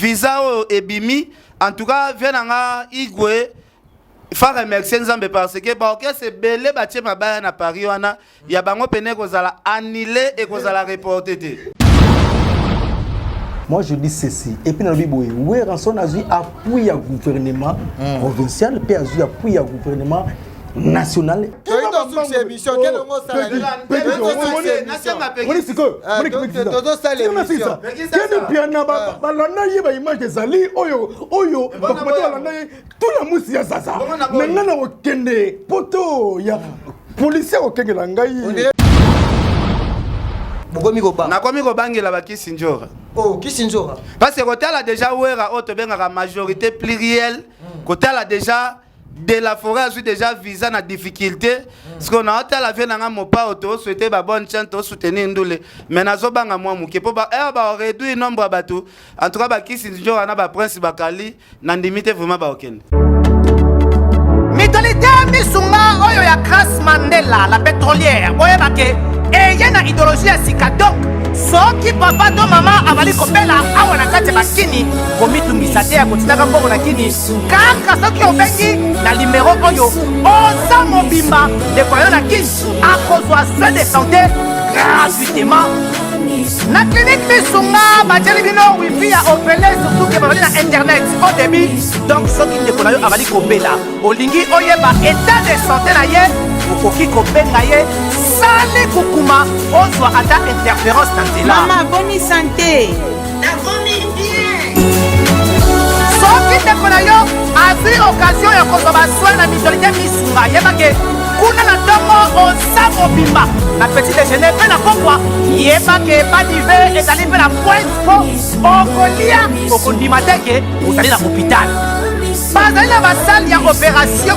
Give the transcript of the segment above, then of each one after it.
Visa oyo ebimi, en tout cas vie na nga Igwe fa remercier Nzambe parce que ba orchestre ebele batie mabaya na Paris wana ya bango pene ekozala annulé, ekozala reporté te. Moi je dis ceci et puis nalobi boye Werrason azwi appui ya gouvernement provincial mpe azwi appui ya gouvernement national. Keni piana balanda ye baimage ezali oyo oyo bakomata balanda ye tuna musi ya zaza me ngai na kokende poto ya policier akokengela ngai. Bokomi kobanga. Nakomi kobangela bakisi njora. Oh, kisi njora. Parce que kotala déjà Wera oyo tobengaka majorité plurielle, kotala déjà de la forêt azwi déjà visa na difficulté, parce que naotala vie nanga mopao tosouhaite ba bonne chance, tosoutenir ndule, mais nazobanga mwa moke mpo baréduire nombre ya bato. En tout cas bakisi njora na baprince bakali nandimi te vraiment baokende. Mutualité Misunga oyo ya Grace Mandela la pétrolière, boyeba ke eye na idéologie ya sika. Donc soki papa to mama azali kobela awa na kati ya bakini, komitungisa te ya kotindaka mbongo na kini. Kaka soki obengi na nimero oyo, oza mobimba, ndeko na yo na kini akozwa soin de santé gratuitement na clinique Misunga. Batieli bino wifi ya ofele, surtout ke bazali na internet au débit. Donc soki ndeko na yo azali kobela, olingi oyeba état de santé na ye, okoki kobenga ye sali kukuma, ozwa ata interférence na nzela. Mama, boni santé? Nakomi bien. Soki ndeko na yo azwi occasion ya kozwa basoin na mutualité Misunga, yebake kuna na ntongo oza mobimba, na petit déjeuner mpe na pokwa, yebake badive ezali mpe na pointe mpo okolia, okondima te ke ozali na hôpital. Bazali na basale ya opération,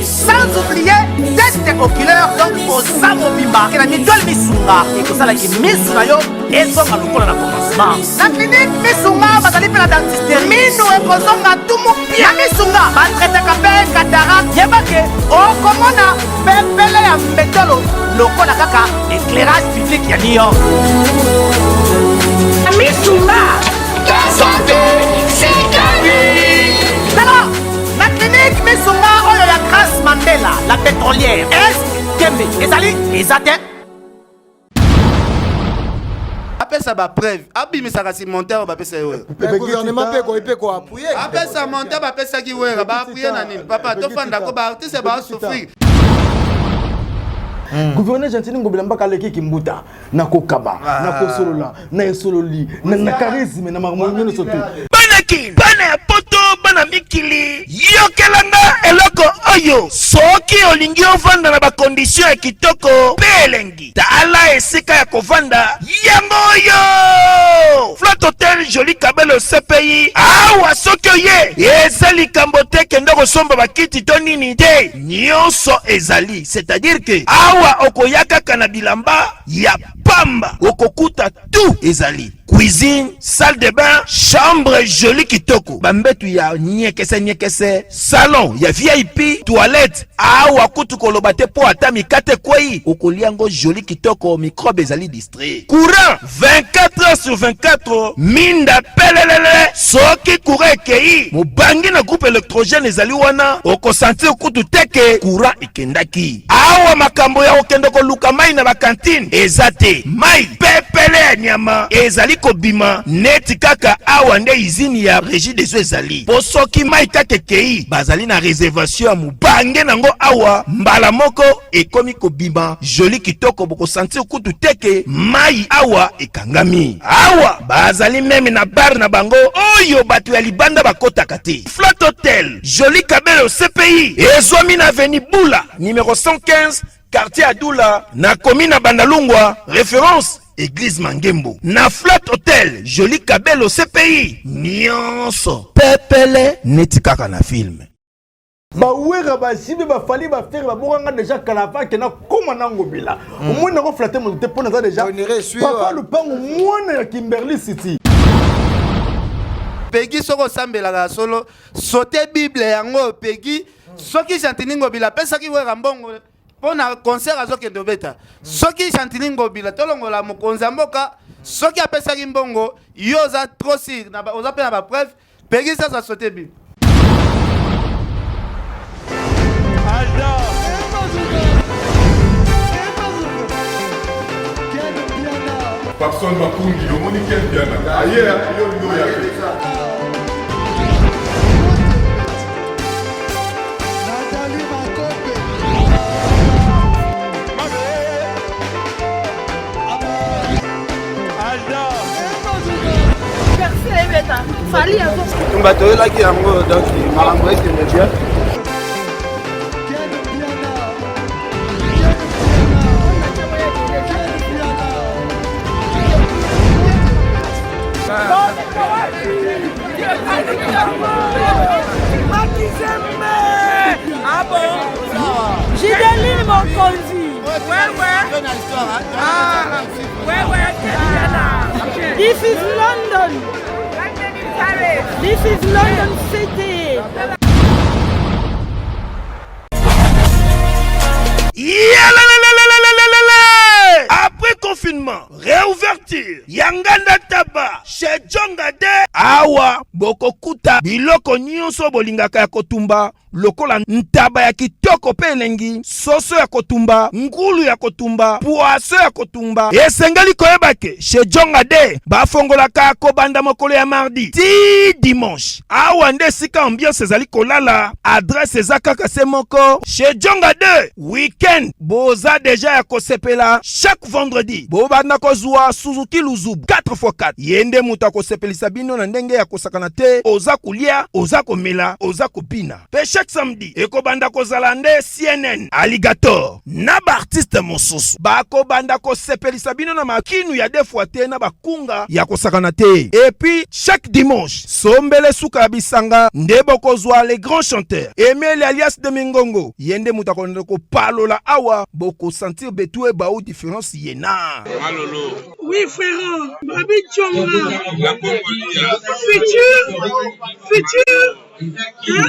sans oublier test oculaire. Donc oza mobimba ke na mutuelle Misunga ekosalaki misu na yo ezonga lokola na commencement. Na clinique Misunga bazali mpe na dentiste, minu ekozonga tumu pia. Na Misunga batraitaka mpe cataracte. Yebake okomona pepele ya mbetolo lokola kaka éclairage public ya New York. Misunga Santé, c'est la vie. Tala na clinique Misunga oyo ya Grace Mandela la pétrolière, est tembe ezali eza te. Apesa bapreuve, abimisaka si monteur oyo bapesa ye oyo. Gouvernement mpe ekoki mpe koappuyer. Apesa monteur bapesaki Wera, baappuye na nini? Papa, tofandako, baartiste baasouffrir. Gouverneur Gentini Ngobila Mbaka aleki Kimbuta na kokaba, na kosolola, na esololi, na charisme, na makambo nyonso tu. Bana Kin, bana ya poto, bana mikili, yokelanga eloko oyo. Soki olingi ovanda na bacondition ya kitoko mpe elengi, tala esika ya kovanda yango oyo, Flat Hotel Joli Kabelo CPI. Awa soki oye, eza likambo te kende kosomba bakiti to nini te, nyonso ezali. C'est-à-dire ke awa okoya kaka na bilamba ya pamba, okokuta tout ezali: cuisine, salle de bain, chambre joli kitoko, bambetu ya nyekese nyekese, salon ya VIP, toilette. Awa kutu koloba te, mpo ata mikate ekwei, okolia yango joli kitoko, microbe ezali distrait. Courant 24 heures sur 24, minda pelelele. Soki courant ekei, mobangi na groupe électrogène ezali wana, okosentir kutu te ke courant ekendaki. Awa makambo ya kokende koluka mai na bakantine eza te, mai pepele ya nyama ezali kobima neti kaka awa nde usine ya Régie des eaux ezali. Mpo soki mai kaka ekei, bazali na réservation ya mobange nango awa, mbala moko ekomi kobima joli kitoko, bokosentir kutu te ke mai awa ekangami. Awa bazali même na bar na bango oyo bato ya libanda bakotaka te. Flat Hotel Joli Kabelo CPI ezwami na avenue Bula numéro 115, quartier Adula, na commune na Bandalungwa, référence église Mangembo. Na Flat Hotel Joli Kabelo CPI, nyonso pepele neti kaka na film. Bawera, basibe, bafali, bafere babokanga déjà kala ke nakóma na Ngobila. Omoni, nakoflatter moto te mpo naza déjà papa lupango, mwana ya Kimberly City. Pegi, soki osambelaka ya solo, sote Bible yango. Pegi, soki Gentini Ngobila apesaki Wera mbongo mpo na concert azokende obeta, soki Gentini Ngobila tolongola mokonzi ya mboka. Soki apesaki mbongo, yo oza trop sur, oza pe na ba preuve, Peggy Sasa saute bi. Papson Makungi, omoni Ken Mpiana aye yo olingi oya te. Tumba toyelaki yango donc makambo ekende bien. Ah bon Gideline Mokonzi. Ouais, ouais. Ah, ouais, ouais. This is London. This is London City. Après confinement, réouverture ya nganda taba chez Djonga de awa bokokuta biloko nyonso bolingaka ya kotumba lokola ntaba ya kitoko mpe elengi, soso ya kotumba, ngulu ya kotumba, poisson ya kotumba. Esengeli koyeba ke chez Djonga de bafongolaka kobanda mokolo ya mardi ti dimanche. Awa nde esika ambiance ezali kolala, adresse eza kaka se moko chez Djonga de week-end boza deja ya kosepela chaque vendredi bobanda kozwa Suzuki Luzubu 4x4 ye nde moto akosepelisa bino na ndenge ya kosakana te oza kolia oza komela oza kobina pe chaque samedi ekobanda kozala nde CNN Alligator na baartiste mosusu bakobanda kosepelisa bino na makinu ya deux fois te na bakunga ya kosakana te et puis chaque dimanche sombele suka ya bisanga nde bokozwa les grands chanteurs Emile alias de Mingongo ye nde moto akolanda kopalola awa bokosentir betu ebau différence ye na Malolo. Oui frère, Babi Djonga. Futur, futur, hein?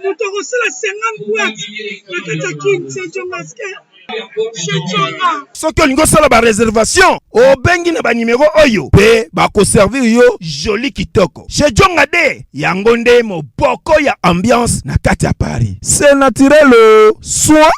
Moto akosala 50 boîte na kati ya kin, c'est Djonga Chez Djonga. Soki olingi osala ba reservation obengi na ba numero oyo pe bakoservir yo joli kitoko. Chez Djonga de yango nde moboko ya ambiance na kati ya Paris. C'est naturel soin.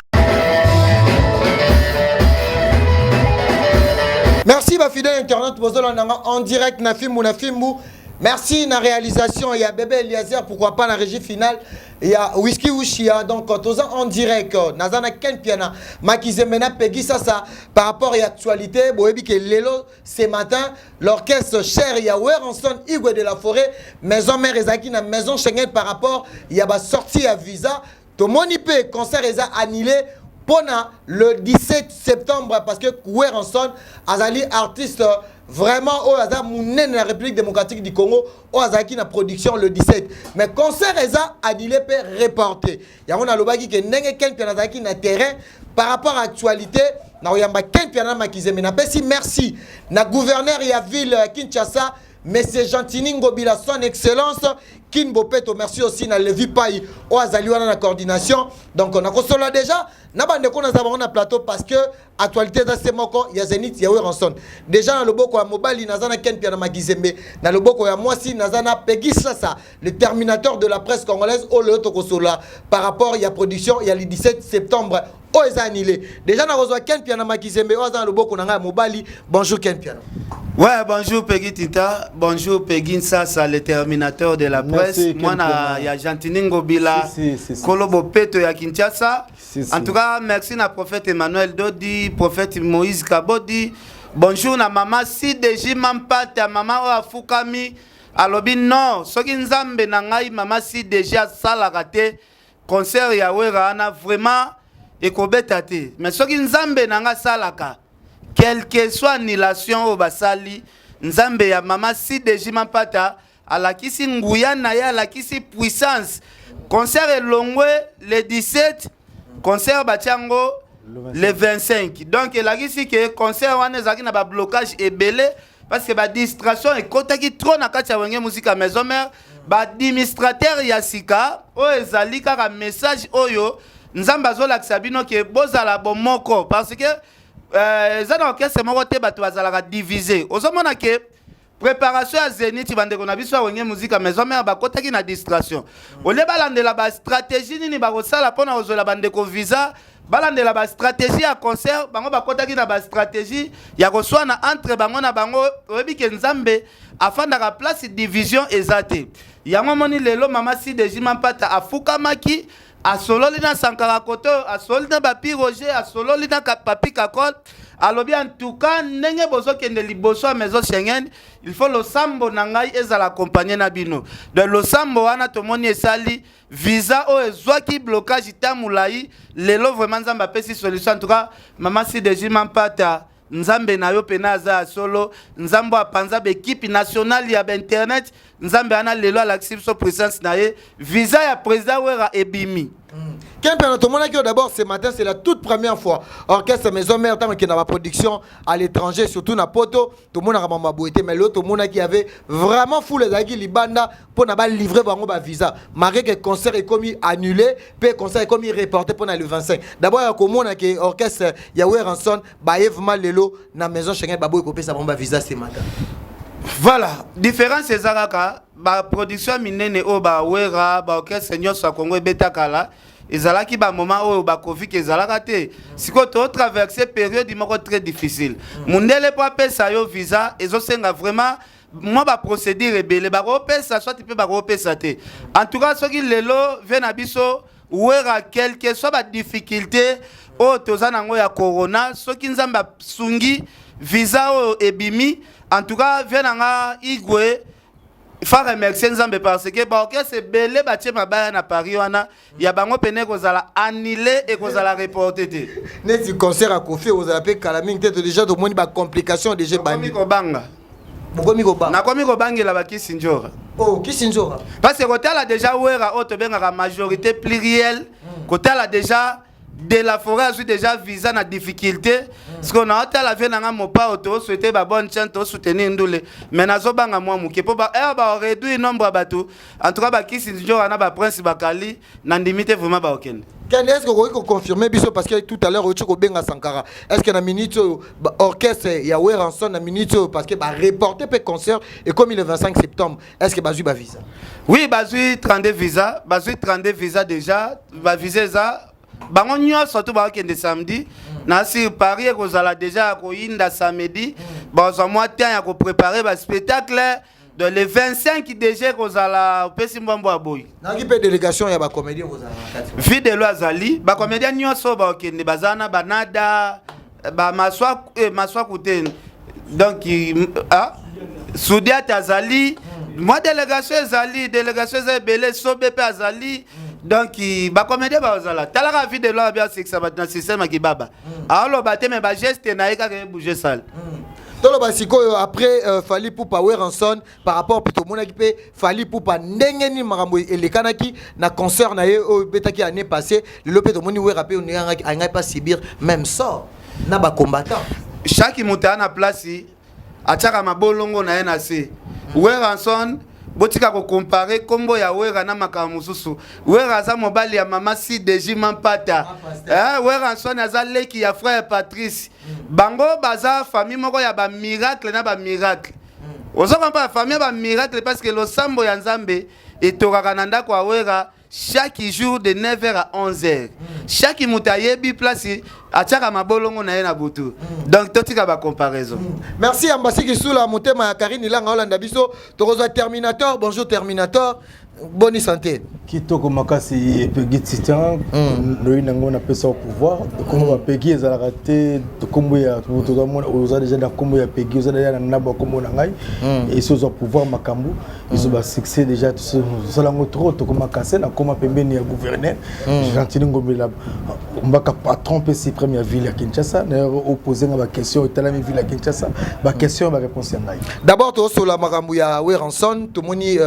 Merci ba fidèle internet bozolanda nga en direct na fimbu na fimbu. Merci na réalisation ya bébé Eliezer pourquoi pas na régie finale ya Whisky Ushia donc toza en direct naza na Ken Piana Makizembe na Peggy Sasa par rapport ya actualité boyebi ke lelo ce matin l'orchestre cher ya Werrason Igwe de la forêt maison mère ezalaki na maison Schengen par rapport ya ba sortie ya visa tomoni pe concert eza annulé pona le 17 septembre parce que Werrason azali artiste vraiment oyo aza munene na République démocratique du Congo oyo azalaki na production le 17 mais concert eza annulé pe reporté yango nalobaki ke ndenge Ken Mpiana azalaki na terrain par rapport à actualité na koyamba Ken Mpiana Makizembe napesi merci na gouverneur ya ville ya Kinshasa Monsieur Gentini Ngobila son excellence Kin Bopeto merci aussi na Levi Pai oyo azali wana na coordination donc nakosola déjà na bandeko naza bango na plateau parce que actualité eza se moko ya Zenith ya Werrason déjà na loboko ya mobali naza na Ken Mpiana Makizembe na loboko ya mwasi naza na Peggy Sasa le terminateur de la presse congolaise oyo lelo tokosola par rapport ya production ya le 17 septembre oyo eza annulé déjà nakozwa Ken Mpiana Makizembe oyo aza na loboko na ngai ya mobali bonjour Ken Mpiana. Ouais, bonjour Peggy Tinta, bonjour Peggy Nsasa, le terminateur de la presse. Merci, Moi, na, ya Gentini Ngobila, Si, si, si, si. Kolobo Peto ya Kinshasa. Si, si. En tout cas, merci na prophète Emmanuel Dodi, prophète Moïse Kabodi. Bonjour na maman CDJ Mampata, maman oyo afukami. Alobi non, soki Nzambe na ngai maman CDJ asalaka te concert ya Wera wana vraiment ekobeta te. Mais soki Nzambe na ngai asalaka, quelle que soit annulation oyo basali, Nzambe ya maman CDJ Mampata alakisi nguya na ye, alakisi puissance. Concert elongwe le 17, concert batia yango le 25. Donc elakisi ke concert wana ezalaki na ba blocage ebele parce que ba distraction ekotaki trop na kati ya Wenge Musica Maison Mère. Ba administrateur ya sika oyo ezali kaka message oyo Nzambe azolakisa bino ke bozala bomoko parce que Eza na orchestre moko te bato bazalaka divise. Ozomona ke préparation ya Zénith, bandeko na biso ya Wenge Musica Maison Mère bakotaki na distraction. Olie balandela bastratégie nini bakosala mpona kozwela bandeko visa, balandela bastratégie ya concert, bango bakotaki na bastratégie ya koswana entre bango na bango. Oyebi ke Nzambe afandaka place division eza te. Yango moni lelo mama Sideji Mampata afukamaki, asololi na Sankara koto, asololi na Bapi Roger, asololi na Papi Kakol. Alobi: en tout cas, ndenge bozokende liboso ya Maison Schengen, il faut losambo na ngai ezala accompagné na bino. Donc losambo wana tomoni esali visa oyo ezwaki blocage ta molai. Lelo vraiment Nzambe apesi solution. En tout cas, mama Sideji Mampata, Nzambe na yo mpena aza ya solo. Nzambe apanza baekipe nationale ya bainternet. Nzambe wana lelo alakisi biso puissance na ye. Visa ya président Wera ebimi. Ken Mpiana, tomonaki d'abord ce matin, c'est la toute première fois orchestre Maison Mère ntango ekenda baproduction à l'étranger, surtout na poto, tomonaka mambo boye te. Mais lelo tomonaki y avait vraiment foule ezalaki libanda mpona balivre bango bavisa, malgré que concert ekomi annulé mpe concert ekomi reporté mpona le 25. D'abord ya komona ke orchestre ya Werrason baye vraiment lelo na Maison Schengen, baboyi kopesa bango bavisa ce matin. Voilà, différence eza kaka baproduction ya minene oyo bawera, baorchestre nyonso ya Congo ebeta kala, ezalaki bamoment oyo bacovid ezalaka te. Sikoyo totraverse période moko très difficile. Mundele mpo apesa yo visa, ezosenga vraiment mwa baprocédure ebele. Bakopesa soit mpe bakopesa te. En tout cas, soki lelo vie na biso Wera, quelque soit badifficulté oyo toza nango ya corona, soki Nzambe asungi, visa oyo ebimi, en tout cas, vie na nga Igwe fa remercier Nzambe, parce que baorchestre ebele batie mabaya na Paris wana, ya bango pene ekozala annulé, ekozala reporté te. Neti concert ya Kofi ekozala mpe kala mingi te, to déjà tomoni bacomplication déjà. Nakomi kobanga. Bokomi kobanga. Nakomi kobangela bakisi nzora. Oh, kisi nzora. Parce que kotala déjà Wera oyo tobengaka majorité plurielle, kotala déjà de la forêt azwi déjà visa na difficulté. Parce que naotala vie na nga Mopao, tosouhaite babonne chance, tosoutenir ndule, mais nazobanga mwa moke mpo ere baoréduire nombre ya bato. En tout cas, bakisi nzora na baprince bakali, nandimi te vraiment baokende. Kende, est ce que okoki koconfirme biso, parce que tout à l'heure outi kobenga Sankara, est ce que na minute oyo orchestre ya Werrason, na minute oyo, parce que bareporte mpe concert ekomi le 25 septembre, est ce que bazwi bavisa? Oui, bazwi 32 visa, bazwi 32 visa déjà. Bavisa eza, bango nyonso to bakokende samedi na sur Paris. Ekozala déjà ya koyinda samedi, bazwa mwa temps ya koprépare baspectacle. Donc le 25 déjà ekozala opesi mbwambo ya boyi. Naki mpe délégation ya bacomédien kozala na kati. Videlo azali, bacomédien nyonso oyo bakokende baza na banada bamaswaku, maswaku te. Donc ah, Sudiate azali, mwa délégation ezali, délégation eza ebele. Sobe mpe azali. Donc bacomédien bazala. Talaka videlo abi asekisa bato na système ya kibaba, aoloba te, me bageste na ye kaka ebouge sale. Toloba sikoyo après Fally Ipupa, Werrason, par rapport mpe tomonaki mpe Fally Ipupa ndenge nini makambo elekanaki na concert na ye oyo ebetaki année passée. Lelo mpe tomoni Wera mpe alingaki mpe subir même sort na bacombattant. Chaque moto aya na place, atiaka mabolongo na ye na se. Werrason, botika kocompare nkombo ya Wera na makambo mosusu. Wera aza mobali ya mama Sideji Mampata. Werrason aza leki ya frère Patrice. Bango baza famille moko ya bamiracle na bamiracle. Oza comprendre, famille ya bamiracle, parce que losambo ya Nzambe etokaka na ndako ya Wera chaque jour de 9h à 11h. Chaque moto ayebi place atiaka mabolongo na ye na butu. Donc totika bacomparaison. Merci Ambasi Kisula, motema ya Karine Ilanga. Olanda biso, tokozwa Terminator. Bonjour Terminator, boni santé? Kitoko makasi. Epegi titan loyi nango napesa pouvoir. Kombo bapegi ezalaka te. Kombo ya tozamona, oza déjà na kombo ya Pegi, oza déjà na ndambo ya kombo na ngai. Esi ozwa pouvoir, makambo ezo basuccès déjà tosala yango trop. Tokoma kase nakoma pembeni ya gouverneur Gentiny Ngobila Mbaka, patron mpe suprême ya ville ya Kinshasa. D'ailleurs, opose nga baquestion etalami ville ya Kinshasa, baquestion, baréponse ya ngai. D'abord tozosola makambo ya Werrason. Tomoni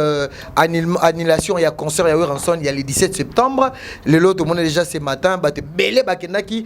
annulation ya concert ya Werrason ya le 17 septembre. Lelo tomoni déjà ce matin bato ebele bakendaki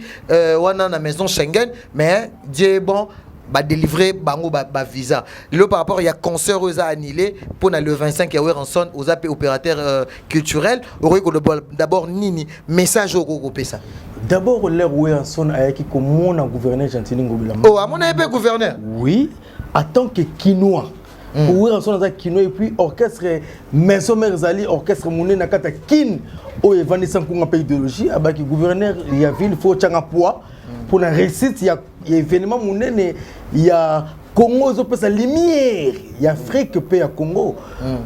wana na Maison Schengen, mais Dieu est bon. Badélivre bango bavisa lelo par rapport ya concert oyo eza annulé mpona le 25 ya Werrason. Oza mpe opérateur culturel, okoki koloba d'abord nini, message oyo okoki kopesa? D'abord, l'heure Werrason ayaki komona gouverneur Gentiny Ngobila. Oh, amona ye mpe gouverneur? Oui, en tant que Kinois. Werrason aza Kinois et puis orchestre Maison Mère ezali orchestre monene na kati ya Kine oyo evandisa nkunga mpe idéologie. Abaki gouverneur ya ville, faut otyanga poids mpona réussite ya événement monene ya Congo, ezopesa lumière ya Afrique mpe ya Congo.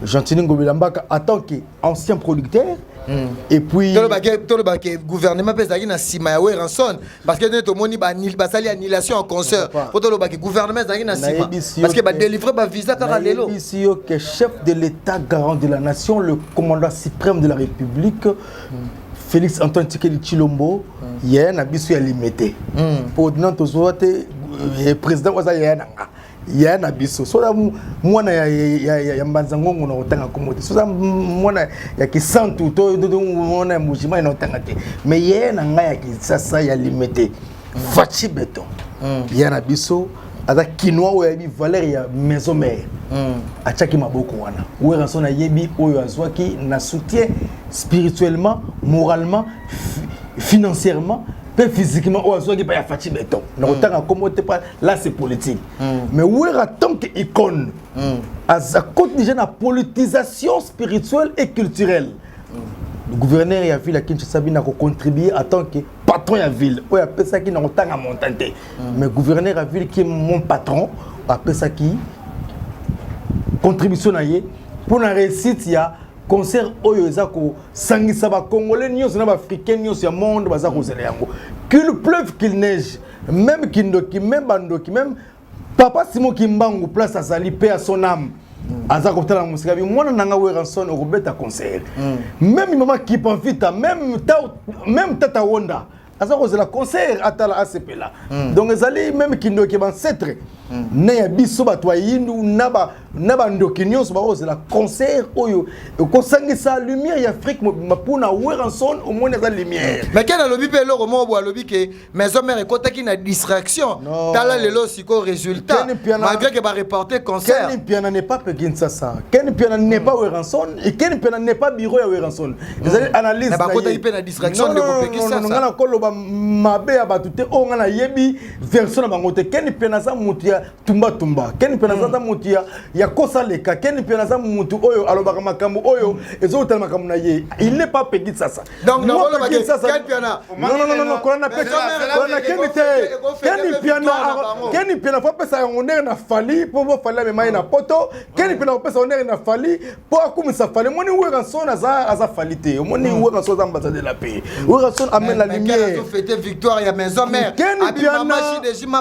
Gentiny Ngobila Mbaka, en tant que ancien producteur et puis Tolobake gouvernement mpe ezalaki na nsima ya Werrason, parce que nde tomoni basali annulation ya concert, po tolobake gouvernement ezalaki na nsima, parce que badélivre bavisa kaka lelo. Nayebisi yo que chef de l'État, garant de la nation, le commandant suprême de la République, Félix Antoine Tshisekedi Tshilombo, yaya na biso ya Limete, po na tozwa te président oyo aza yaya na nga, yaya na biso. So oza mwana ya Mbanza Ngongo, na kotanga kombo te. So oza mwana ya Kisantu to mwana ya Mbujimayi, na kotanga te. Mais yaya na ngai ya Kisasa, ya Limete, Fatshi Béton, yaya na biso, aza Kinois oyo ayebi valeur ya Maison Mère. Atiaki maboko wana. Werrason ayebi oyo azwaki na soutien spirituellement, moralement, financièrement mpe physiquement oyo azwaki mpa ya Fatshi Béton. Na kotanga kombo te, pa là c'est politique. Mais Wera, tant que icône, akoti déjà na politisation spirituelle et culturelle. Le gouverneur ya ville ya Kinshasa bina kocontribuer en tant que patron ya ville oyo apesaki, na kotanga montant te, mais gouverneur ya ville qui est mon patron apesaki contribution na ye mpo na réussite ya concert oyo eza kosangisa Bacongolais nyonso na Baafricain nyonso ya monde. Baza kozela yango, qu'il pleuve, qu'il neige, même kindoki, même bandoki, même papa Simon Kimbangu, place azali mpe ya son âme, aza kotala mosika bi mwana na nga Werrason okobeta concert. Même mama Kipanvita, même tata Wonda aza kozela concert, atala, asepela. Donc ezali même kindoki, bancêtre ne ya biso bato ya yindu na bandoki nyonso bakozela concert oyo ekosangisa lumière ya Afrique mobimba. Mpona Werrason, omoni aza lumière. Mais Ken alobi mpe eloko moko boye, alobi ke Maison Mère ekɔtaki na distraction. Tala lelo sikoyo résultat, malgré ke bareporte concert. Ken Mpiana n'est pas Kinshasa, Ken Mpiana n'est pas Werrason et Ken Mpiana n'est pas bureau ya Werrason. Ezali analyse. Bakotaki mpe na distraction. Nga nakoloba mabe ya bato te oyo nga nayebi version na bango te. Ken Mpiana aza motu ya tumbatumba, Ken Mpiana aza motu ya kosaleka, Ken Mpiana aza motu oyo alobaka makambo oyo ezokotala makambo na ye. Il n'est pas Pegi Sasa. Donc Non, non, kolanda kolanda Keni te. Ken Mpiana, Ken Mpiana faut apesa yango ndenge na Fally mpo bo Fally amema ye na Poto. Ken Mpiana kopesa honneur na Fally mpo akumisa Fally. Omoni, Werrason aza Fally te. Omoni, Werrason aza ambassadeur de la paix. Werrason amène la lumière. Fêter victoire ya Maison Mère. Ken Mpiana,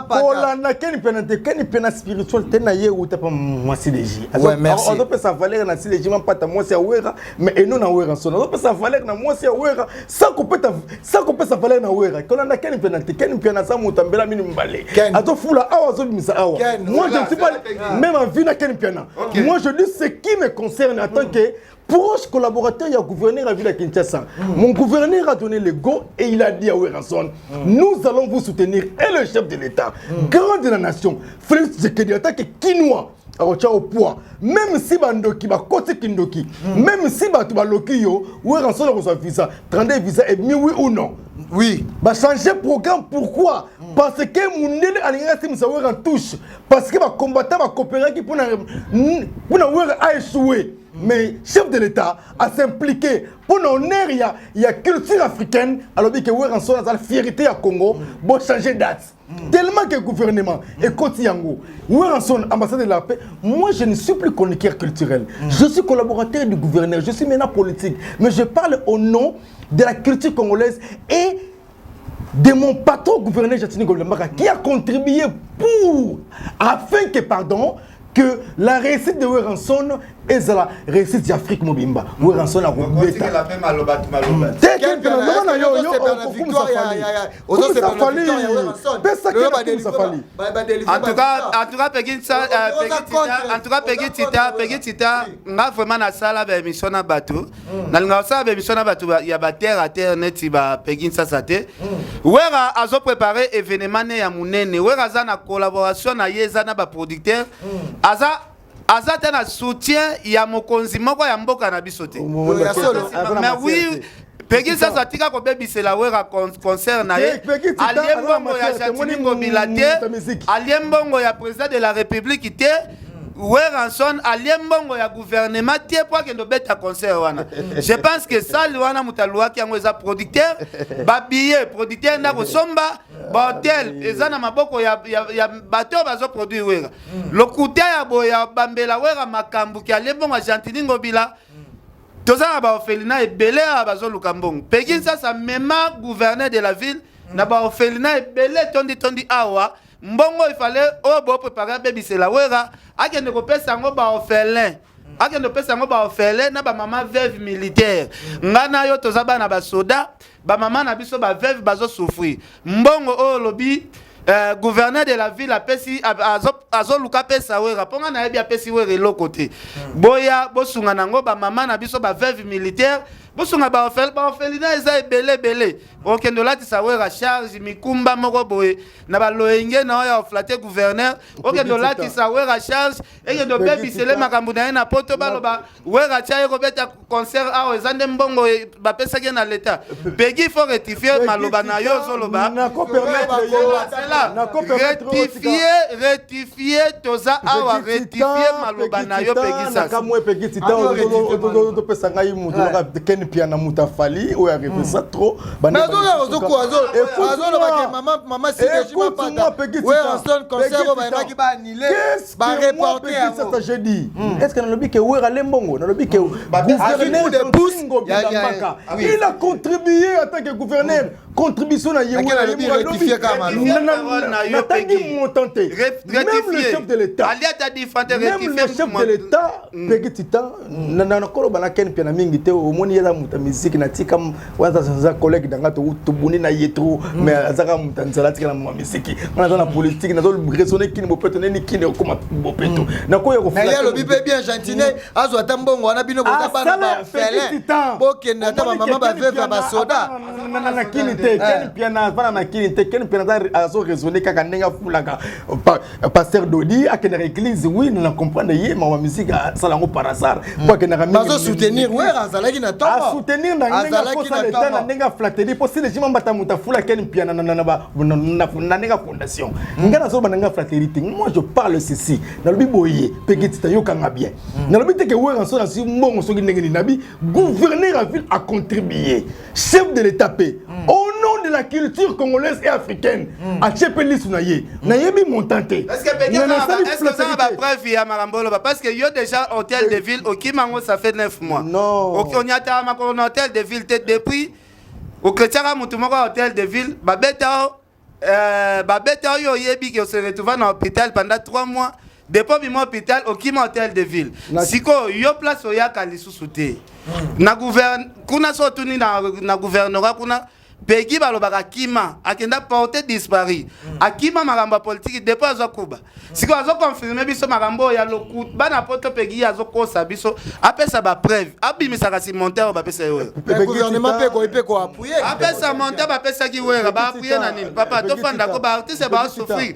kolanda Ken Mpiana te. Ken Mpiana spirituel te na ye uta pa mwasi Deji. Azopesa valeur na si Deji Mampata, mwasi ya Wera, mais eno na Werrason azopesa valeur na mwasi ya Wera sans kopesa valeur na Wera. Kolanda Ken Mpiana te. Ken Mpiana aza moto ambela mini mibale, azofula awa, azobimisa awa. Moi, je ne suis pas même en vie na Ken Mpiana. Moi, je dis ce qui me concerne en tant que proche collaborateur ya gouverneur à ville à Kinshasa. Mon gouverneur a donné le go et il a dit à Werrason, nous allons vous soutenir. Et le chef de l'État, grand de la nation, Félix Tshisekedi, en tant que Kinois, akotia au poids, même si bandoki bakoti kindoki, même si bato baloki yo. Werrason akozwa visa, 32 visa ebimi, oui ou non? Oui. Bachanger programme, pourquoi? Parce que mundele alingaki asimisa Wera touche, parce que bacombattant bakopéraki mpona Wera a échoué. Mais chef de l'État a s'impliqué pour honneur ya culture africaine. Alobi ke Werrason aza fierté ya Congo, bo changer date. Tellement que gouvernement ekoti yango, Werrason ambassadeur de la paix. Moi, je ne suis plus chroniqueur culturel, je suis collaborateur du gouverneur, je suis maintenant politique, mais je parle au nom de la culture congolaise et de mon patron gouverneur Gentiny Ngobila Mbaka, qui a contribué pour afin que, pardon, Que la réussite de Werrason ezala réussite ya Afrique mobimba. Werrason akobeta te Ken loba na yo yo okumisa Fally. Kumisa Fally. Pesa Ken akumisa Fally. En tout cas, Peggy Tita, en tout cas, Peggy Tita, Peggy Tita, nga vraiment nasala ba émission na bato. Nalingaka kosala ba émission na bato ya ba terre à terre neti ba Peggy Nsasa te. Wera azo préparer événement ne ya monene. Wera aza na collaboration na ye, eza na ba producteur. Aza te na soutien ya mokonzi moko ya mboka na biso te. Mais oui, Peggy Sasa, atika kobebisela Wera concert na ye. Alie mbongo ya Gentiny Ngobila te, alie mbongo ya président de la République te. Werrason alie mbongo ya gouvernement te po akende obeta concert wana. Je pense que salle wana, moto aluwaki yango eza producteur. Ba billet, producteur nda kosomba. Ba hôtel eza na maboko ya bato oyo bazo produire Wera. Lokuta ya boye ya bambela Wera makambo ki alie mbongo ya Gentiny Ngobila. Toza na ba orphelinat ebele awa bazoluka mbongo. Peggy Nsasa, mema gouverneur de la ville na ba orphelinat ebele tondi tondi awa. Mbongo ifale oyo bo préparer abebisela Wera, akende kopesa yango ba orphelin, akende kopesa yango ba orphelin na bamama veuve militaire. Ngai na yo toza bana basoda, bamama na biso ba veuve bazo souffrir. Mbongo oyo olobi gouverneur de la ville apesi, azoluka apesa Wera, mpo ngai nayebi apesi Wera eloko te. Boya bosunga nango bamama na biso ba veuve militaire, bosunga ba orphelinat eza ebele ebele. Okende olatisa Wera charge, mikumba moko boye na baloyenge na oyo oflatter gouverneur. Okende olatisa Wera charge, ekende obebisele makambo na ye na Poto. Baloba Wera tia ye kobeta concert awa, eza nde mbongo bapesaki ye na leta. Peggy, faut rectifier maloba na yo ozoloba. Rectifier, rectifier, toza awa, rectifier maloba na yo, Peggy Sasa. Nakamwe, Peggy Tita, topesa ngai moto Ken Piana, moto afali oyo arevesa trop. Azolobake mama Werrason, concert oyo bayebaki ba annuler, ba reporter yango. J'ai dit, est ce que nalobi ke Wera le mbongo? Nalobi ke gouverneur Ngobila, il a contribué en tant que gouverneur. Contribution na ye, natangi montant te. Même le chef de l'État, même le chef de l'État, Peggy Titan, nakoloba na Ken Piana mingi te. Omoni, ye aza moto ya misiki, natika wana, aza collègue na nga, tobuni na ye trop, mais azaka moto ya nzala, atika na mwa misiki. Wana aza na politique, nazo raisonner kini bopeto neni kini okoma bopeto. Nakoya. Ye alobi mpe bien, Gentiny azwa ata mbongo wana, bino boza bana ba orphelin, bokende ata bamama ba veuve ya basoda. Na kini te, Ken Piana avanda na kini te. Ken Piana azo raisonner kaka ndenge afulaka pasteur Dodi, akendaka église. Oui, na comprendre ye, mama musique asala yango par hasard po akendaka. Bazo soutenir Wera, azalaki na ntongo. A soutenir na ndenge akosa leta, na ndenge a flatterie, po si régime mbata moto afula Ken Piana na ndenge ya fondation. Ngai nazoloba na ndenge ya flatterie te. Moi, je parle ceci, nalobi boye, Peggy Tita, yokanga bien. Nalobi te ke Wera so nasi mbongo soki ndenge nini. Nabi gouverneur ya ville a contribué, chef de l'État pe, au nom de la culture congolaise et africaine, atie mpe lisu na ye. Nayebi montant te. Est-ce ba preuve ya makambo oloba? Parce que yo déjà, hôtel de ville okima yango, ça fait 9 mois. Onyataka makolo na hôtel de ville te. Depuis okretiaka motu moko ya hôtel de ville, babeta babeta oyo, oyebi ke ose retrouva na hôpital pendant 3 mois. Depuis obima hôpital, okima hôtel de ville. Sikoyo yo, place oyaka lisusu te na gouverne kuna. So otuni na gouvernorat kuna, Peggy, balobaka kima, akenda porté disparu, akima makambo ya politiki depuis azwa kuba. Sikoyo azo confirmer biso makambo oyo ya lokuta. Bana Poto, Peggy azokosa biso, apesa ba preuve, abimisaka si montant oyo bapesa ye Wera. Gouvernement mpe ekoki mpe ko appuyer. Apesa montant bapesaki Wera, ba appuyer na nini? Papa, tofandako, ba artiste bao souffrir.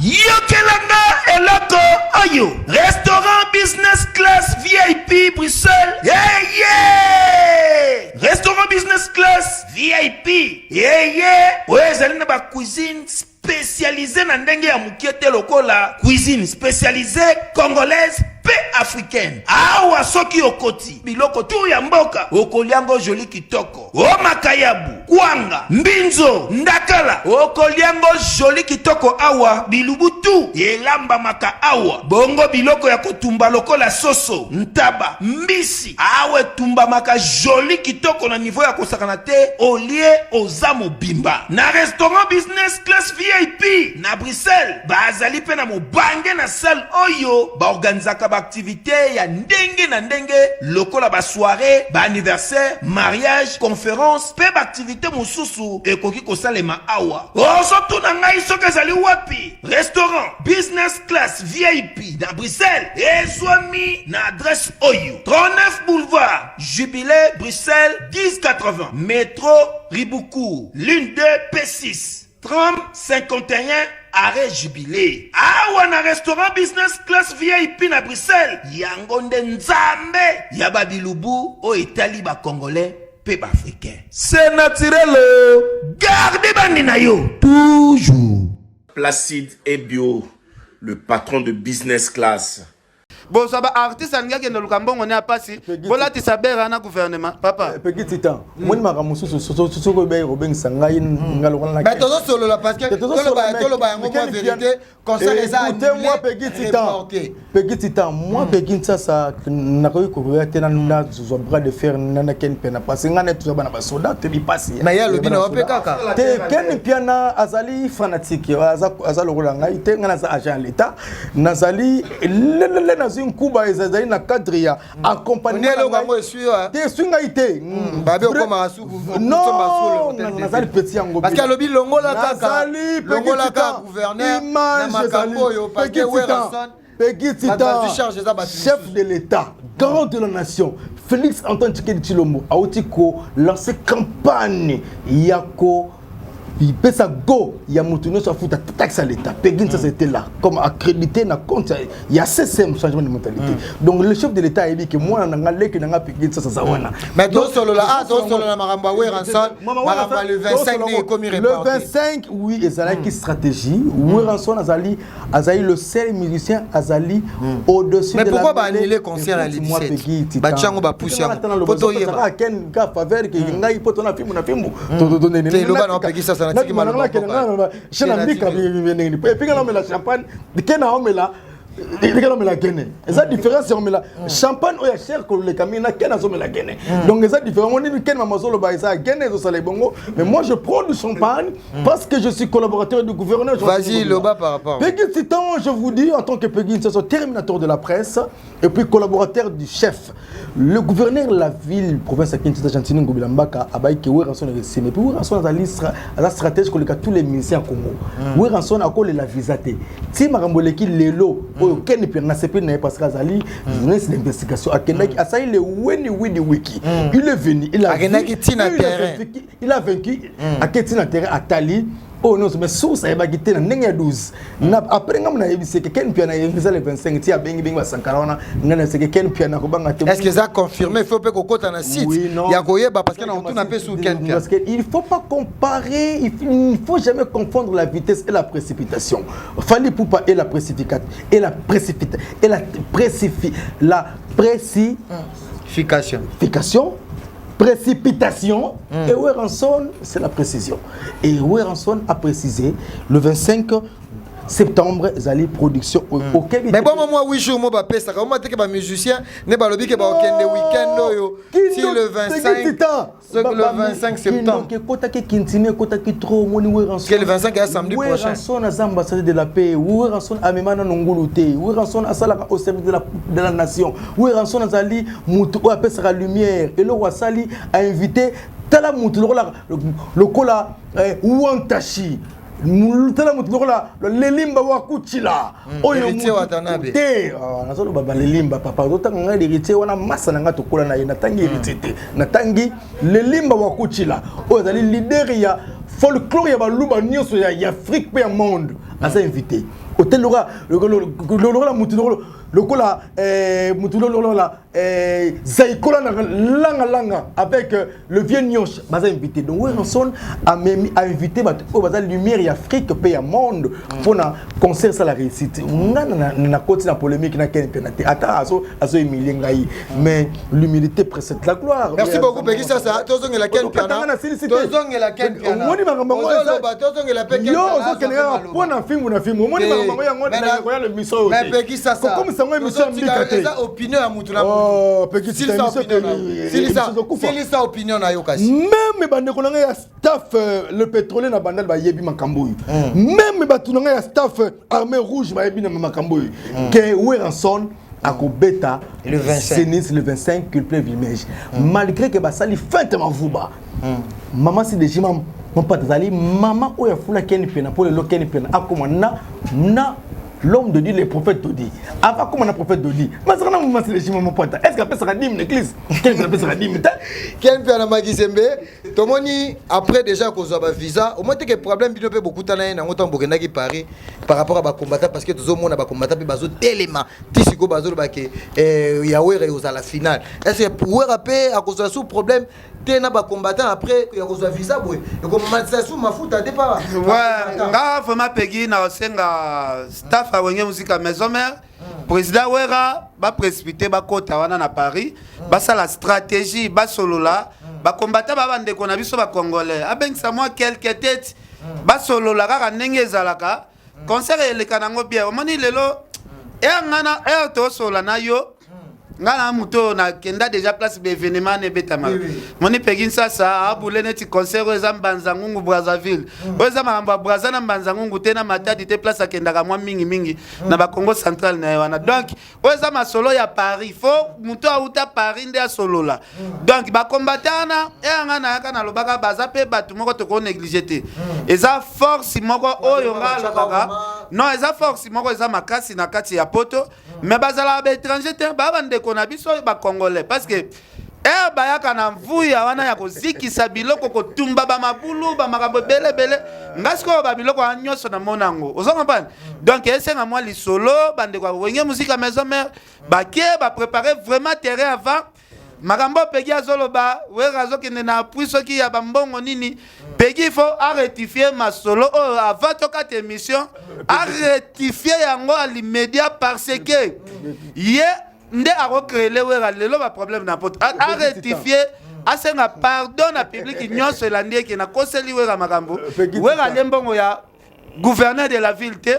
Yokelanga eloko oyo: restaurant business class VIP Bruxelles. Yeye, restaurant business class VIP yeye oyo ezali na ba cuisine spécialisée na ndenge ya mokie te, lokola cuisine spécialisée congolaise. mpe africaine. Awa soki okoti biloko tu ya mboka okoliango joli kitoko. O makayabu, kwanga, mbinzo, ndakala okoliango joli kitoko awa bilubu tu elambamaka awa. Bongo biloko ya kotumba lokola soso, ntaba, mbisi awa etumbamaka joli kitoko na niveau ya kosakana te olie oza mobimba. Na restaurant business class VIP na Bruxelles bazali mpe na mobange na salle oyo baorganizaka baaktivite ya ndenge na ndenge lokola basoiree, baanniversaire, mariage, conférence mpe baaktivite mosusu ekoki kosalema awa. Ozotuna ngai soki ezali wapi? Restaurant business class VIP na Bruxelles ezwami na adresse oyo: 39 boulevard Jubilé, Bruxelles 1080, métro Riboucourt, ligne 2 P6, tram 51 arrêt Jubilé. Awa na restaurant business class VIP na Bruxelles, yango nde nzambe ya babilubu oyo etali bacongolais mpe baafricain. C'est naturel, garde bandi na yo toujours. Placide Ebio, le patron de business class. Bozwa baartiste alingi akende luka mbongo ne ya pasi, bolatisa bera na gouvernement papa. Peki Titan, omoni makambo mosusu soki obeyi kobengisa ngai nga lokola na Mais tozosolola parce que toloba yango mwa vérité, concert eza annulé, moi Peki Titan, Peki Titan, moi Peki Nsasa nakoki kokoya te nazwa bras de fer na Ken Mpiana parce ngai na toza bana basoda, toyebi pasi. Mais ye alobi na yo mpe kaka. Te, Ken Mpiana azali fanatique, aza lokola ngai te. Ngai naza agent ya l'État, nazali lelele, nazwi nkuba ezali na cadre ya accompagnement. Eloko yango esui yo? Te, esui ngai te. Babi okomaka suku. Non, nazali petit yango. Parce que alobi longola kaka, longola kaka gouverneur na makambo oyo parce que Werrason Peggy Titan, chef de l'État, garant de la nation, Félix Antoine Tshisekedi Tshilombo auti ko lancer campagne ya ko ipesa go ya moto nyonso afuta taxe à l'État. Peggy Nsasa était là comme accrédité na compte ya CCM, changement de mentalité. Donc le chef de l'État ayebi ke mwana na nga, leki na nga Peggy Nsasa aza wana. Mais tosolola, ah, tosolola makambo ya Werrason, makambo ya le 25 nde ekomi Le reporté. 25, oui, ezalaki stratégie. Werrason azali le seul musicien azali au-dessus Mais de pourquoi la mêlée. Baannulé concert ya le Écoute-moi, 17? Peggy Titan. Batia yango, bapusi yango. Po toyeba. Ken ka faveur ke ngai po tona fimbu na fimbu. Te, loba na Peggy Sasa, natiki maloba mboka. Chaîne na mbika ndenge et puis kana omela champagne, ke na omela ndenge omela gene, eza différence ya omela champagne oyo ya cher koleka mingi na ken azomela gene. Donc eza différent. Monini ken mama azoloba eza gene ezosala ebongo, mais moi je prends du champagne parce que je suis collaborateur du gouverneur. Vas-y, loba par rapport. Peggy Titan, je vous dis, en tant que Peggy Titan, terminateur de la presse, et puis collaborateur du chef, le gouverneur de la ville, province ya Kinshasa, Gentiny Ngobila Mbaka, abayi ke Werrason esime. Et puis Werrason azali aza stratège koleka tous les musiciens ya Congo. Werrason akolela visa te. Ti makambo eleki lelo, oyo Ken Mpiana nasepeli na ye parce que azali journaliste d'investigation. Akendaki, asali le weni wini wiki. Il est venu, il a Akendaki vu, ti na il a terrain. Il a vaincu, aketi na terrain, atali oyo nyonso, mais source ayebaki te na ndenge ya 12 na après ngambo nayebi seke Ken Mpiana eza le 25 ti abengi bengi basankara wana. Ngai na seke Ken Mpiana kobanga te. Est ce que eza confirmé? Il faut mpe kokota na site Oui, non. ya koyeba parce que na kotuna mpe su Ken Mpiana. Parce qu'il ne faut pas comparer, il ne faut jamais confondre la vitesse et la précipitation. Fally Ipupa et la précipitation, et la précipita, et la précipi, la précification. Fication, précipitation, et Werrason, c'est la précision. Et Werrason a précisé le 25 septembre, Zali production au Québec. Mais bon, moi 8 jours mo bapesaka oma teke bamusicien nde balobi ke bakokende week-end oyo ti le 25, soki le 25 septembre. Ekotaki kintimi, ekotaki trop. Omoni Werrason Que le 25 ya samedi prochain. Werrason aza ambassadeur de la paix. Werrason amema nano ngulu te. Werrason asalaka au service de la nation. Werrason azali motu oyo apesaka lumière. Eloko asali, ainvité tala motu lokola Wantashi, tala motu lokola Lelimba Wakuchila. Oyo Héritier Watanabe. Te, ah, nazoloba balelimba papa, ozotanga ngai l'héritier wana, masa na ngai tokola na ye. Natangi héritier te, natangi Lelimba Wakuchila oyo azali leader ya folklore ya baluba nyonso ya Afrique mpe ya monde. Aza invité hotel lokola mutu lokola Lokola eh, mutu lokola eh, Zaikola na langa langa avec euh, le vieux Nioche baza invité. Donc Werrason a même a invité bato oyo baza lumière ya Afrique pe ya monde mpona concert ça la réussite. Nga na na koti na polémique na Ken Mpiana te. Ata azo azo humilier ngai mais l'humilité précède la gloire. Merci beaucoup Peggy Sasa. Tozongela Ken Mpiana. Tozongela Ken Mpiana. Omoni makambo yango eza- Ozoloba tozongela pe Ken yo Mpiana. ozokende kaka mpo na fimbu na fimbu omoni Te. makambo yango Mais na- koya le mission oyo Mais Peggy Sasa. kokomisa yango émission ya mbika te. Eza opinion ya mutu na Oh, mutu. Peggy, Silisa émission opinion na yo. te- Silisa émission ezokufa. silisa opinion na yo kasi. Même bandeko na ngai ya staff le pétrolier na bandal bayebi makambo oyo. Même bato na ngai ya staff armée rouge bayebi na makambo oyo. Ke Werrason akobeta Le 25. Zénith le 25 qu'il pleuve il neige. Malgré que basali fête mavuba. Mama si deji mam mpata azali mama oyo afula Ken Mpiana mpo lelo Ken Mpiana akoma na l'homme de Dieu, le prophète Dodi. Avant comment un prophète Dodi? Mais c'est mama si deji mam mpata. Est-ce qu'apesaka dîme na église? Ken Mpiana apesaka dîme te? Ken Mpiana Makizembe, tomoni après déjà kozwa ba visa, au moins te que problème bino pe bokutana ye nango ntango bokendaki Paris par rapport à ba combattant parce que tozomona ba combattant pe bazotelema ti sikoyo bazoloba ke ya Wera ekozala finale. Est-ce que Wera pe akozwa sous problème te na ba combattant après ya kozwa visa boye ekomatisa sous mafuta te pa? Ouais, nga vraiment Peggy na osenga staff ya Wenge Musica Maison Mère, président Wera ba précipité bakota wana na Paris, basala stratégie, basolola bakombata ba bandeko na biso ba congolais, abengisa mwa quelques têtes, basolola kaka ndenge ezalaka concert eleka nango bien. Omoni lelo ere nga na ere tosola na yo, nga na moto oyo nakenda déjà place baévénement na ebetamaka. Moni Peggy Nsasa abule neti concert oyo eza Mbanza Ngungu Brazzaville, oyo eza makambo ya Braza na Mbanza Ngungu te na Matadi te, place akendaka mwa mingimingi na bakongo central na ye wana. Donc oyo eza masolo ya Paris, fo moto auta Paris nde asolola. Donc bakombata wana eyanga nayaka nalobaka baza mpe bato moko tokonéglige te. Eza force moko oyo nga alobaka non, eza force moko eza makasi na kati ya poto, mais bazalaka baétranger te, baa bandeko na biso oyo bacongolais, parce que ere bayaka na mvuya wana ya kozikisa biloko, kotumba bamabulu, bamakambo ebele ebele. Nga sikoyo babiloko wana nyonso namona yango, ozo comprendre. Donc esenga mwa lisolo, bandeko ya Wenge Musica Maison Mère bake bapréparé vraiment terrain avant. Makambo Peggy azoloba, Wera azokende na appui soki ya bambongo nini, Peggy il faut arectifier masolo oyo avant tokata émission, arectifier yango à l'immédiat, parce que ye nde akocréele Wera lelo baproblème na poto. Arectifier, asenga pardon na public nyonso elandi eke nakoseli Wera makambo. Wera alie mbongo ya gouverneur de la ville te,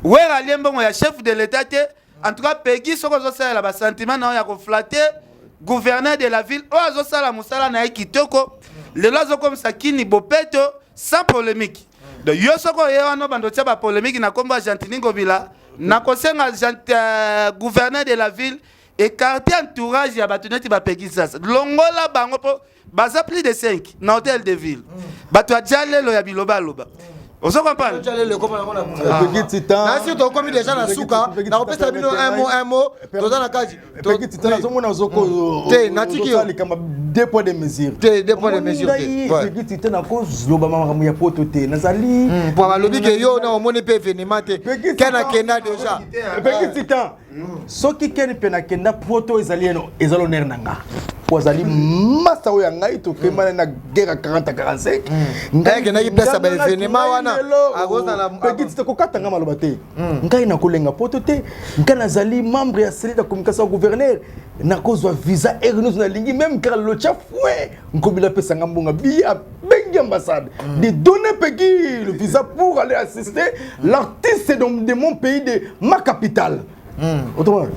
Wera alie mbongo ya chef de l'état te. En tout cas Peggy, soki ozosalela basentiment na yo ya koflatter gouverneur de la ville oyo azosala mosala na ye kitoko, lelo azokomisa kini bopeto sans polémique, donc yo soki oye wana obanda otia bapolémique na nkombo ya Gentiny Ngobila, nakosenga gouverneur de la ville écarter entourage ya bato neti bapeggy Sasa, longola bango mpo baza plus de 5 na hôtel de ville, bato ya dia lelo ya biloba aloba, ozo comprendre. Peggy Titan. Nasi tokomi déjà na suka, nakopesa bino un mot, un mot, toza na kati. Peggy Titan, nazomona ozoko Te, natiki yo. likambo deux poids deux mesures. Te, deux poids deux mesures te. Ouais. Peggy Titan, nakozloba makambo ya poto te, nazali Po balobi ke yo na omoni mpe événement te, ken akenda déjà. Peggy Titan, soki Ken mpe nakenda poto, ezali eno ezali honneur na nga po azali masa oyo ya ngai, tokembana na guerre ya 40 45. Ngai akendaki place ya baévénement wana, akozala- Peggy Titan, kokata nga maloba te. Ngai nakolenga poto te. Ngai nazali membre ya cellule ya communication ya gouverneur, nakozwa visa heure nyonso nalingi. Même kaka lotya fue Nkobila apesanga mbongo billet, abengi ambassade de donner Peggy le visa pour aller assister l'artiste de mon pays, de ma capitale. Autrement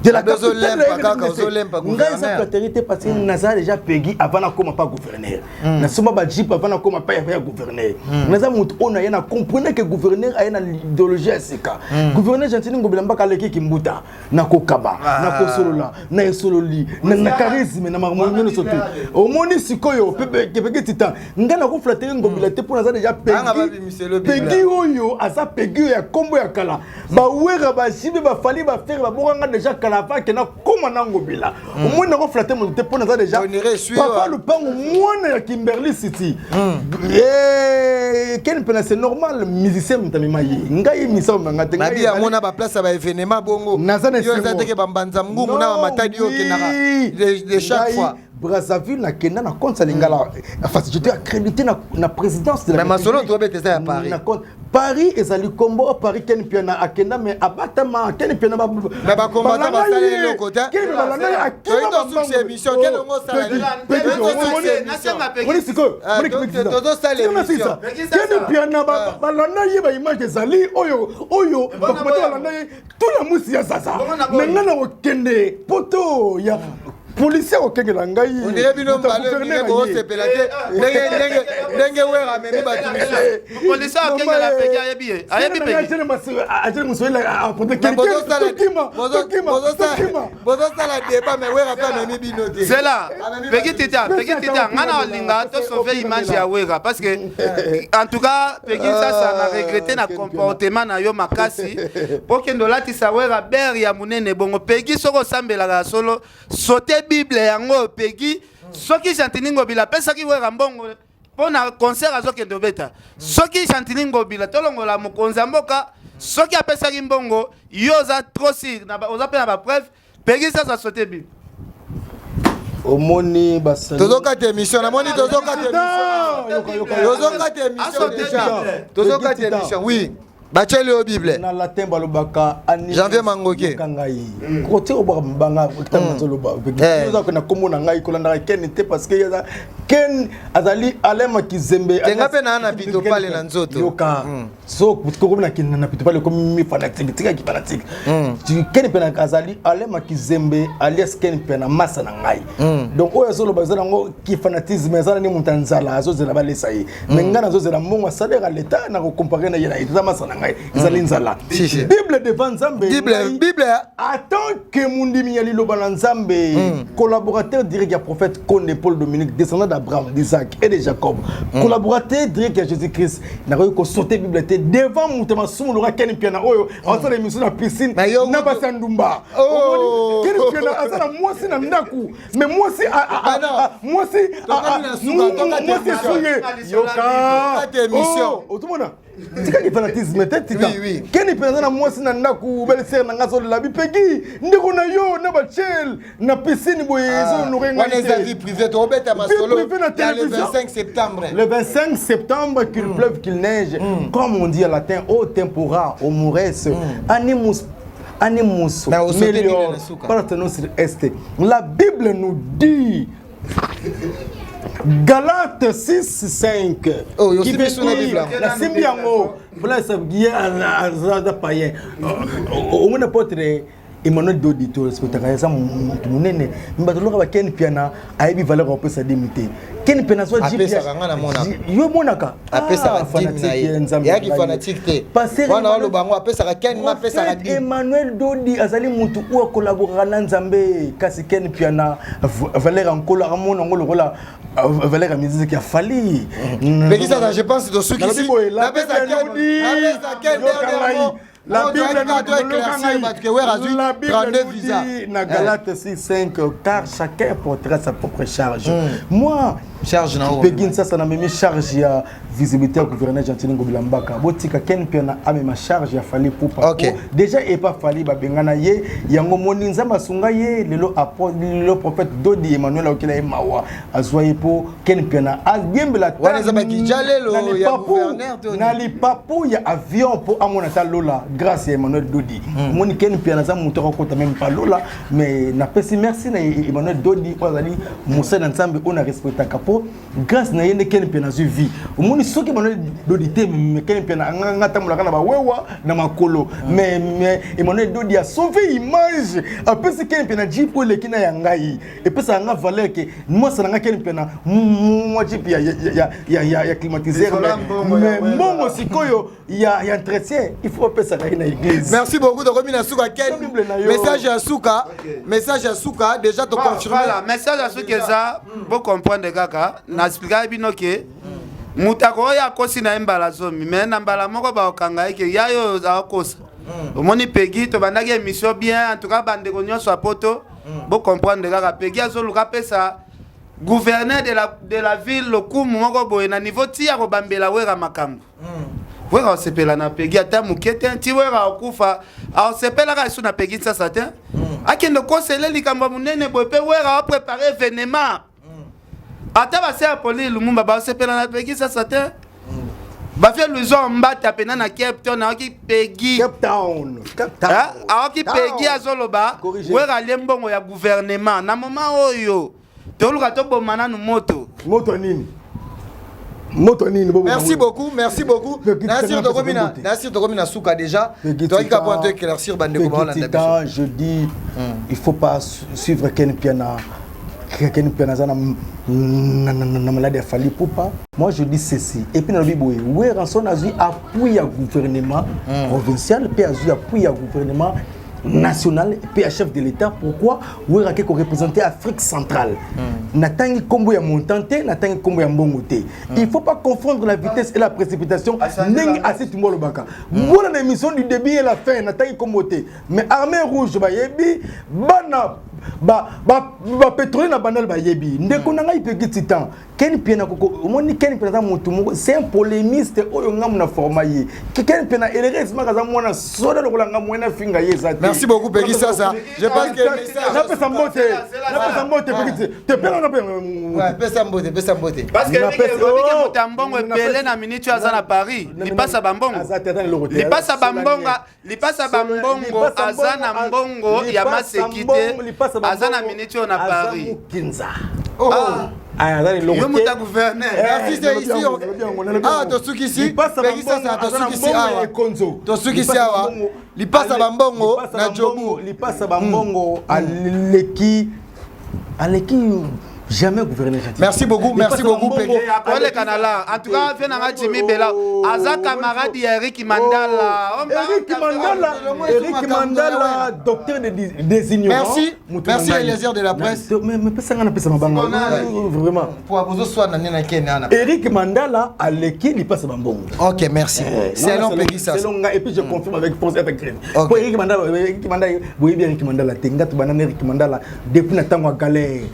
de la Ozolempa kaka, ozolempa ngai eza gouverneur. flatterie te, parce que naza déjà Peggy avant nakoma pa gouverneur, nasomba bajeep avant nakoma pa ya gouverneur. Naza moto oyo naye na comprendre que gouverneur aye na idéologie ya sika. Gouverneur Gentiny Ngobila Mbaka aleki Kimbuta na kokaba, na kosolola, na esololi, na charisme, na makambo nyonso te. Omoni sikoyo Peggy Titan, ngai nakoflatter Ngobila te mpo naza déjà Anga Peggy. babimiselo Biblia. Peggy oyo aza Peggy oyo ya nkombo ya kala, bawera, bajibe, bafali, bafere babokanga déjà kala. kala avant ke nakóma na Ngobila. Omoni, nakoflatter moto te mpo naza déjà papa lupango, mwana ya Kimberly City. Ken Mpiana, c'est normal, musicien moto amema ye, ngai misa omanga te. Nabi amona baplace ya baévénement bongo. Naza na yo eza teke bambanza ngungu na bamatadi oyo okendaka de chaque fois. Brazzaville nakenda na compte ya Lingala. Enfin, j'étais accrédité na présidence de la Mais masolo tobeta eza ya Paris. Na compte Paris ezali kombo Paris. Ken Mpiana akenda, mais abatama. Ken Mpiana Mais bacombattant basala eloko te. Ken Mpiana balanda ye, akima. Tosukisa émission, ken ongo osala. Moni sikoyo. Tozosala émission. Ken Mpiana balanda ye, baimage ezali oyo bakomata balanda ye tuna musi ya zaza. Me ngai na kokende poto ya policier akokengela ngai. On dirait bino mbala, on dirait boosepela te ndenge Wera amemi bato misusu. Policier akengela Pegi, ayebi ye, ayebi Pegi. Agene mosoyela. Bozosala débat, mais Wera mpe amemi bino te. Zela, Pegi Tita, Pegi Tita, nga na olinga tosauve image ya Wera, parce que en tout cas, Pegi Sasa, na regrette na comportement na yo makasi. Okende olatisa Wera bere ya monene bongo. Pegi, soki osambelaka ya solo, sote Bible yango. Pegi, soki Gentini Ngobila apesaki Wera mbongo mpo na concert azokende obeta, soki Gentini Ngobila, tolongola mokonzi ya mboka, soki apesaki mbongo, yo oza trop sûr, oza mpe na bapreuve. Pegi Sasa, sote Bible. Omoni. Tozokata émission, namoni tozokata émission, tozokata émission déjà, tozokata émission. Oui, batieli yo Bible. Na latin balobaka. Janvier Mangoke. Ngai kote obwaka mabanga ntango nazoloba, oza na kombo na ngai kolandaka Ken te, parce que eza Ken azali Alema Kizembe. Tenga mpe naa na pitopale na nzoto. Yoka, so kokomi na pitopale, ekomi fanatique. Tikaki fanatique. Ken mpe azali Alema Kizembe alias Ken mpe na masa na ngai. Donc oyo azoloba eza nango kifanatisme, eza nani moto ya nzala azozela balesa ye, mais ngai nazozela mbongo ya salaire ya leta. Na kocomparer na ye na ye, eza masa na ngai, ezali nzala. Bible devant Nzambe. Bible. En tant que mundimi ya liloba na Nzambe, collaborateur direct ya prophète Konde Paul Dominique, descendant d'Abraham, d'Isaac et de Jacob, collaborateur direct ya Jésus Christ, nakoki kosote Bible te devant moto masumu loka Ken Mpiana oyo azosala émission na piscine na basi ya ndumba. Ken Mpiana aza na mwasi na ndako, mais mwasi mwasi mwasi esuye. Yoka, ozomona, tikaki fanatisme te, tika. Keni mpe naza na mwasi na ndako, belle-sœur na nga azolela bipeki ndeko na yo na bachel na piscine boye, ezohonorer. Wana eza vie privée, tobeta masolo na le 25 septembre. Le 25 septembre, qu'il pleuve, qu'il neige, comme on dit en latin, o tempora o mores, animus animus melior parte nostra est. La Bible nous dit, Galate 6, 5. Oh, qui veut dire, la simbi yango, voilà, ye aza païen. Omona apôtre Emmanuel Dodi, to respectaka, eza motu monene, me bato loka baKen Mpiana ayebi valeur akopesa dimi te. Ken Mpiana azwa. Apesaka, nga namonaka. Yo monaka. Apesaka dimi na ye, eyaki fanatique te wana oloba yango. Apesaka, Ken apesaka dimi. Emmanuel Dodi azali motu oyo akolaboraka na Nzambe, kasi Ken Mpiana, valeur ya Nkolo akamona yango lokola valeur ya musique ya Fally. Pekisaka, je pense tosukisi. Napesa Ken dernièrement. La Bible nous dit na Galate 6, 5, car chacun portera sa propre charge. Moi, charge na Pegin sasa na memi charge ya visibilité ya gouverneur Gentiny Ngobila Mbaka. Botika Ken Mpiana amema charge ya Fally Ipupa. Déjà epa Fally babengana ye, yango moni Nzambe asunga ye lelo, lelo prophète Dodi Emmanuel akokela ye mawa, azwa ye po Ken Mpiana ayembela Wana eza bakija lelo ya gouverneur. Na lipapu ya avion mpo amona ata lola, grâce ya Emmanuel Dodi. Omoni, Ken Mpiana aza moto akokota même pa lola, mais napesi merci na Emmanuel Dodi oyo azali mosali na Nzambe oyo na respectaka, mpo grâce na ye nde Ken Mpiana azwi vie. Omoni, soki Emmanuel Dodi te, Ken Mpiana nga atambolaka na bawewa na makolo, mais Emmanuel Dodi asauve image, apesi Ken Mpiana jeep oyo eleki na ya ngai. Epesaka nga valeur ke mwasa na nga Ken Mpiana mwa jeep ya climatiseur, mais mbongo sikoyo ya entretien, il faut opesaka ye na église. Merci beaucoup, tokomi na suka. Ken, message ya suka, message ya suka déjà toconfirme. Voilà, message ya suka eza bocomprendre kaka na expliquaka bino ke moto akoya akosi na ye mbala 10, mais na mbala moko bakokanga ye ke ya yo akosa. Omoni Peggy, tobandaki émission bien. En tout cas, bandeko nyonso ya poto, bocomprendre kaka Peggy azoluka apesa gouverneur de la ville lokumu moko boye na niveau ti ya kobambela Wera makambo. Wera osepela na Peggy ata moke te. Ti Wera akufa, aosepelaka esu na Peggy Sasa te. Akende kosele likambo ya monene boye mpe Wera aprépare événement, ata base ya Poli Lumumba baosepela na Peggy Sasa te. Bafie Luison Mbata pena na Cape Town, aoki Peggy. Cape Town, Cape Town. Aoki Peggy azoloba Wera alie mbongo ya gouvernement. Na moment oyo toluka toboma nanu moto. Moto nini? Moto nini? Merci beaucoup, merci beaucoup. Nasir, tokomi na Nasir, tokomi na suka déjà. Toyaki ka po éclaircir bandeko baolanda biso. Je dis, il faut pas suivre Ken Piana. Ken Piana aza na malade ya Fally Ipupa. Moi, je dis ceci, et puis nalobi boye: Werrason azwi appui ya gouvernement provincial mpe azwi appui ya gouvernement national mpe ya chef de l'État. Pourquoi Wera ake koreprésente Afrique centrale? Natangi nkombo ya montant te, natangi nkombo ya mbongo te. Il faut pas confondre la vitesse et la précipitation. Ndenge asi tumbo alobaka bona na émission du début et la fin, natangi nkombo te, mais Armée rouge bayebi, bana bapétrolier na Bandal bayebi. Ndeko na ngai Pegi Titan, Ken Piana koko, omoni Ken Piana aza motu moko, c'est un polémiste oyo ngamu na forma ye. Ken Piana, heureusement aza mwana soda lokola nga, mwana finga ye eza te. Merci beaucoup, Pegi Sasa. Je pense que napesa mbote, napesa mbote Pegi te penga nga mpe. Pesa mbote, pesa mbote. Parce que moto ya mbongo ebele na minute oyo aza na Paris, lipasa bambongo, lipasa bambonga, lipasa bambongo, aza na mbongo ya maseki te, aza na minute oyo na Paris. Kinza. Yo moto ya gouverneur. Merci, c'est ici. Ah, tosukisi Pegi Sasa, tosukisi awa, tosukisi awa. Lipasa bambongo na Jobu. Lipasa bambongo aleki, aleki jamais gouverneur. Merci beaucoup, merci beaucoup, Peggy. Akoleka na la. En tout cas, vieux nanga Jimmy Bela aza camarade ya Eric Mandala. Eric Mandala, Eric Mandala, docteur des ignorants. Merci, merci Eliezer de la presse. Mais pesa nga, napesa mabanga vraiment. Po bozoswana nde na kene wana. Eric Mandala aleki lipasa bambongo. Ok, merci. Selon Peggy Sasa. Selon nga, et puis je confirme avec force, avec crédit. Po Eric Mandala, Eric Mandala, boyebi Eric Mandala te. Nga tobanda na Eric Mandala depuis na ntango ya galère.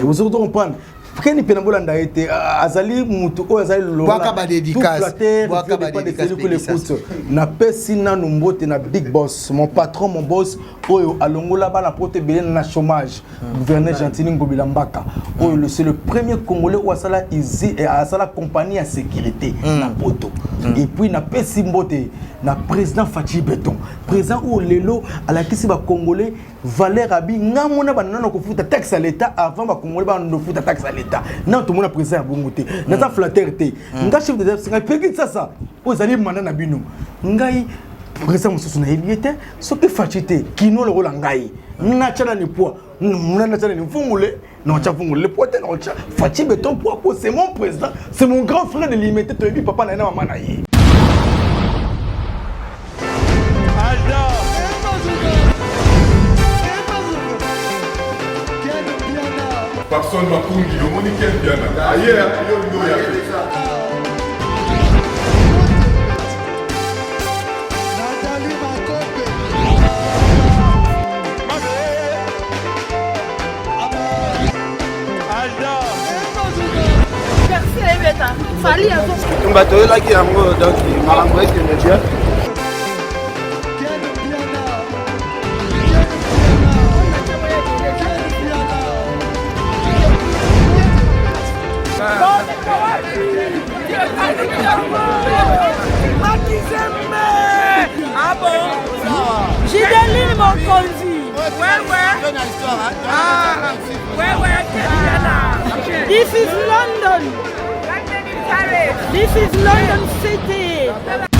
Ozoki comprendre, Keni mpe na bolanda ye te, azali mutu oyo azali. Bwaka ba dédicace. Napesi nanu mbote na big boss, mon patron, mon boss oyo alongola bana poto ebele na chômage, gouverneur Gentini Ngobila Mbaka oyo c'est le premier Congolais oyo asala asala compagnie ya sécurité na poto. Et puis napesi mbote na président Fatshi Béton, président oyo lelo alakisi bacongolais valeur. Abi nga mona banda nano kofuta taxe ya l'État avant bacongolais banda kofuta taxe ya l'État. Nano tomona président ya bongo te. Naza flatteur te. Nga chef de ngai Peki Sasa, oyo ezali mandat na bino. Ngai président mosusu nayebi ye te soki Fatshi te. Kino lokola ngai natya nani poids, natya nani mfungule, naotya mfungule le poids te, naotya Fatshi Béton poids po c'est mon président, c'est mon grand frère de Limete. Toyebi papa na ye na mama na ye. Alda. Papson Makungi, omoni Ken Piana aye, yo olingi oya te. Nathalie Makope. Alda. Fally azo Tumba toyelaki yango, donc makambo ekende bien. Ken Piana. Ken Piana. Ken Piana. Makizembe. Ah bon. Gideline Mokonzi. Ouais. Ah, ouais, This is London. This is London City.